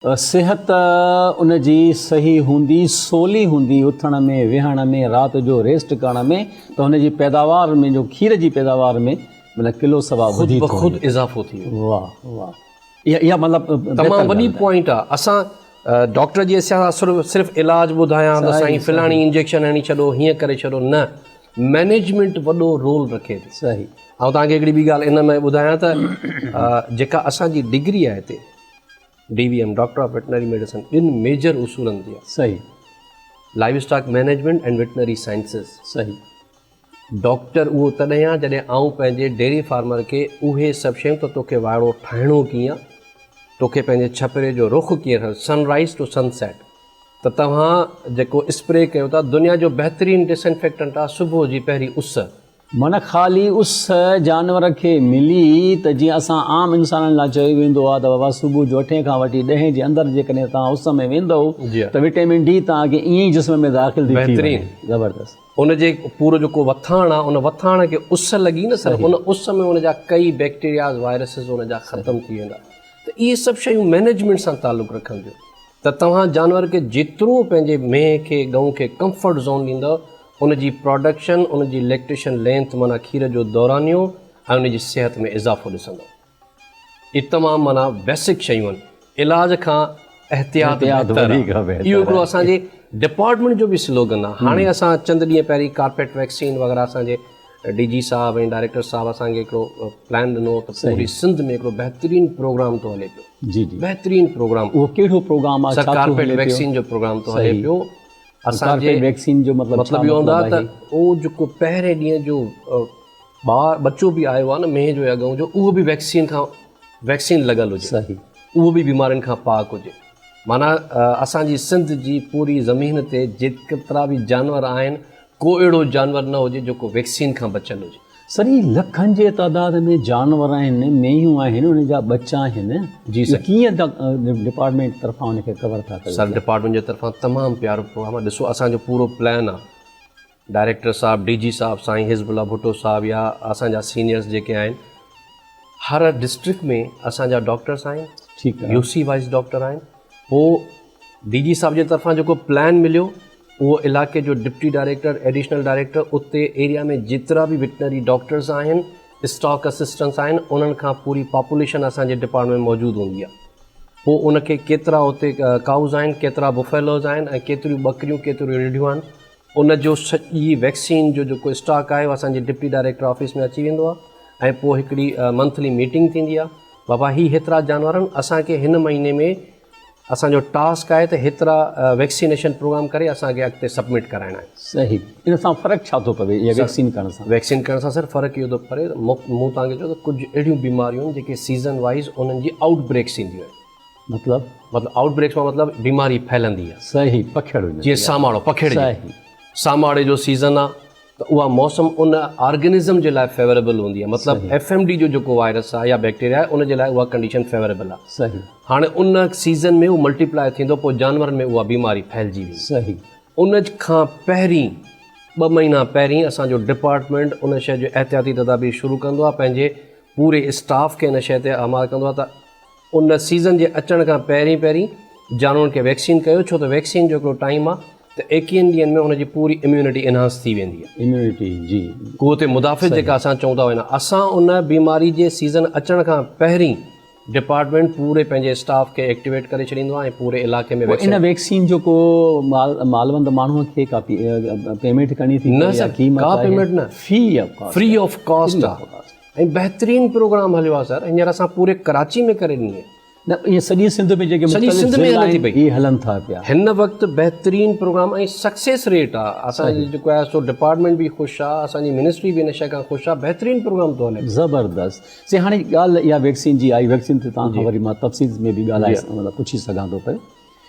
صحت ان جي صحيح هوندي، سولي هوندي اٿڻ ۾ ويهڻ ۾ رات جو ريسٽ ڪرڻ ۾ ته هن جي پيداوار ۾ جو کير جي پيداوار ۾ معنيٰ ڪلو سوا خود وڌي ٿو بخود وڃي. اضافو ٿي ويندو. واھ واھ اها اها مطلب تمام بهتر وڏي ڳالهه آهي. پوائنٽ آ اسان ڊاڪٽر جي اسان صرف علاج ٻڌايان ته سائين صحيح فلاڻي صحيح انجيڪشن هڻي ڇڏو هيئن ڪري ڇڏو نه مئنيجمينٽ وڏو رول رکي ٿي. صحيح. آئون توهان کي هڪڙي ٻي ڳالهه ان ۾ ٻڌايان ته جيڪا اسان جي ڊگري آهي هتي D V M, doctor of veterinary medicine, ٻن ميجر اصولن تي آهي. صحيح. Livestock management ۽ veterinary sciences. صحيح. ڊاڪٽر اهو تڏهن آهي جڏهن آئون پنهنجي ڊيري فارمر کي اهي سڀ شيون ته توکي واڙو ٺاهڻو ڪيئن آهي، توکي پنهنجي ڇپري جو رخ ڪيئن رکڻو، سن رائز ٽو سن سيٽ، ته توهان جيڪو اسپري ڪيو ٿا دنيا جو بهترين ڊس انفيڪٽنٽ آهي صبح جي پهرين اس. معنيٰ خالي اس جانور کي ملي ته جيئن اسان عام انسانن لاء چيو ويندو آهي ته بابا صبح جو اٺين کان وٺي ڏهين جي اندر جيڪڏهن توهان اس ۾ ويندؤ ته وٽيمن ڊي توهان کي ائين ئي جسم ۾ داخل ٿي ٿي وڃي. زبردست. ان جي پورو جيڪو وٿاڻ آهي ان وٿاڻ کي اس لڳي نه سر ان اس ۾ ان جا ڪئي بيڪٽيرياز وائرسز ان جا ختم ٿي ويندا ته اهي سڀ شيون مينيجمينٽ سان تعلق رکن ٿيون ته توهان جانور کي جيترو پنهنجي مينهن کي ڳئون کي ڪمفرٽ زون ڏيندؤ ان جي پراڊڪشن، ان جي ليڪٽيشن لينٿ معنيٰ کير جو دورانيو ۽ ان جي صحت ۾ اضافو ڏسندؤ. اهي تمام معنيٰ بيسڪ شيون آهن. علاج کان احتياط بهتر آهي. اهو هڪڙو اسان جي ڊپارٽمينٽ جو به سلوگن آهي. هاڻي اسان چند ڏينهن پهرين ڪارپيٽ ويڪسين وغيره اسان جي ڊي جي صاحب ۽ ڊائريڪٽر صاحب اسان کي هڪڙو پلان ڏنو ته پوري سنڌ ۾ هڪڙو بهترين پروگرام ٿو هلي پيو. جي جي. بهترين پروگرام. اهو ڪهڙو پروگرام آهي؟ سر ڪارپيٽ ويڪسين جو پروگرام ٿو هلي پيو. اسان جي ويڪسين جو مطلب مطلب اهو هوندو آهي ته اهو جيڪو پهرين ڏينهن جو ٻار ٻچو به آيو آهي نه مينهن جو يا ڳئون جو اهو به ويڪسين کان ويڪسين لڳل هجي صحيح اهو به بيمارين کان پاڪ هجي معنيٰ اسان جي سنڌ جي پوري زمين تي جيترا به جانور آهن ڪو اهڙو جانور نه هجي جيڪو ويڪسين کان بچيل هجي. سر هي لکن جي تعداد ۾ جانور آهن مينهيون آهن انهن جا ٻچا آهن جي سر ڪيئن ڊپارٽمينٽ طرفان ان کي ڪور ٿا ڪيو سر ڊپارٽمينٽ جي طرفان تمام پيارو پروگرام آهي ڏسو اسان جو پورو پلان آهي ڊائريڪٽر صاحب ڊي جي صاحب سائين حزب الله ڀٽو صاحب يا اسان جا سينيئرس جيڪي آهن هر ڊسٽرڪٽ ۾ اسان جا ڊاڪٽرس آهن ٺيڪ يو سي وائز ڊاڪٽر آهن پوء ڊي جي صاحب جي طرفان جيڪو پلان مليو اهو علائقي جو ڊپٽي ڊائريڪٽر، ايڊيشنل ڊائريڪٽر، اتي ايريا ۾ جيترا به وٽنري ڊاڪٽرز آهن، اسٽاڪ اسسٽنٽس آهن، انهن کان پوري پاپوليشن اسان جي ڊپارٽمينٽ ۾ موجود هوندي آهي. پوء ان کي ڪيترا اتي ڪائوز آهن، ڪيترا بفيلوز آهن ۽ ڪيتريون ٻڪريون، ڪيتريون رڍيون آهن، ان جو سڄي ويڪسين جو جيڪو اسٽاڪ آهي اهو اسان جي ڊپٽي ڊائريڪٽر آفيس ۾ اچي ويندو آهي ۽ پوء هڪڙي منٿلي ميٽنگ ٿيندي آهي، بابا هي هيترا جانور آهن، اسان کي هن مهيني ۾ اسان جو ٽاسڪ آهي ته هيترا ويڪسينيشن پروگرام ڪري اسان کي اڳتي سبمٽ ڪرائڻا آهن. صحيح ان سان فرق ڇا ٿو پوي اها ويڪسين ڪرڻ سان؟ ويڪسين ڪرڻ سان سر فرق اهو ٿو پوي ته مون توهان کي چيو ته ڪجهه اهڙيون بيماريون آهن جيڪي سيزن وائيز انهن جي آئوٽ بريڪس ٿينديون آهن. مطلب؟ مطلب آئوٽ بريڪس مان مطلب بيماري ڦهلندي آهي. صحيح پکيڙ ويندي آهي. جيئن ساماڙو پکيڙجي. صحيح. ساماڙي جو سيزن آهي ته اها موسم ان آرگنزم جي لاء فيوريبل هوندي آهي مطلب ايف ايم ڊي جو جيڪو وائرس آهي يا بيڪٽيريا آهي ان جي لاء اها ڪنڊيشن فيوريبل آهي صحيح هاڻي ان سيزن ۾ هو ملٽيپلائي ٿيندو پوء جانورن ۾ اها بيماري ڦهلجي ويندي صحيح ان کان پهرين ٻه مهينا پهرين اسان جو ڊپارٽمينٽ ان شيء جو احتياطي تدابير شروع ڪندو آهي پنهنجي پوري اسٽاف کي ان شيء تي آماده ڪندو آهي ته ان سيزن جي اچڻ کان پهرين پهرين جانورن کي ويڪسين ڪيو ڇو ته ويڪسين جو هڪڙو ٽائيم آهي ته ايڪيهن ڏينهن ۾ ان جي پوري اميونٽي انهانس ٿي ويندي آهي. اميونٽي جي. قوت مدافعت جيڪا اسان چئون ٿا اها اسان ان بيماري جي سيزن اچڻ کان پهرين ڊپارٽمينٽ پوري پنهنجي اسٽاف کي ايڪٽيويٽ ڪري ڇڏيندو آهي ۽ پوري علائقي ۾ پوء ان ويڪسين ويڪسين جو ڪو مالوند ماڻهو کي ڪا پيمينٽ ڪرڻي ٿي نه پوي يا سر قيمت ڪا آهي؟ پيمينٽ نه في of cost free of cost آهي. ۽ بهترين پروگرام هليو آهي سر هينئر اسان پوري ڪراچي ۾ ڪري ڏني آهي. نه ائين سڄي سنڌ ۾ جيڪي سڄي مختلف سنڌ ۾ ضلع هلي ٿي آهن پئي. اهي هلن ٿا پيا. هن وقت بهترين پروگرام ۽ سڪسيس ريٽ آهي اسان جي جيڪو آهي سو ڊپارٽمينٽ به خوش آهي اسان جي منسٽري به ان شيء کان خوش آهي بهترين پروگرام ٿو هلي. زبردست سي هاڻي ڳالهه اها ويڪسين جي آئي ويڪسين تي توهان کان وري مان تفصيل ۾ به ڳالهائي مطلب پڇي سگهان ٿو پيو.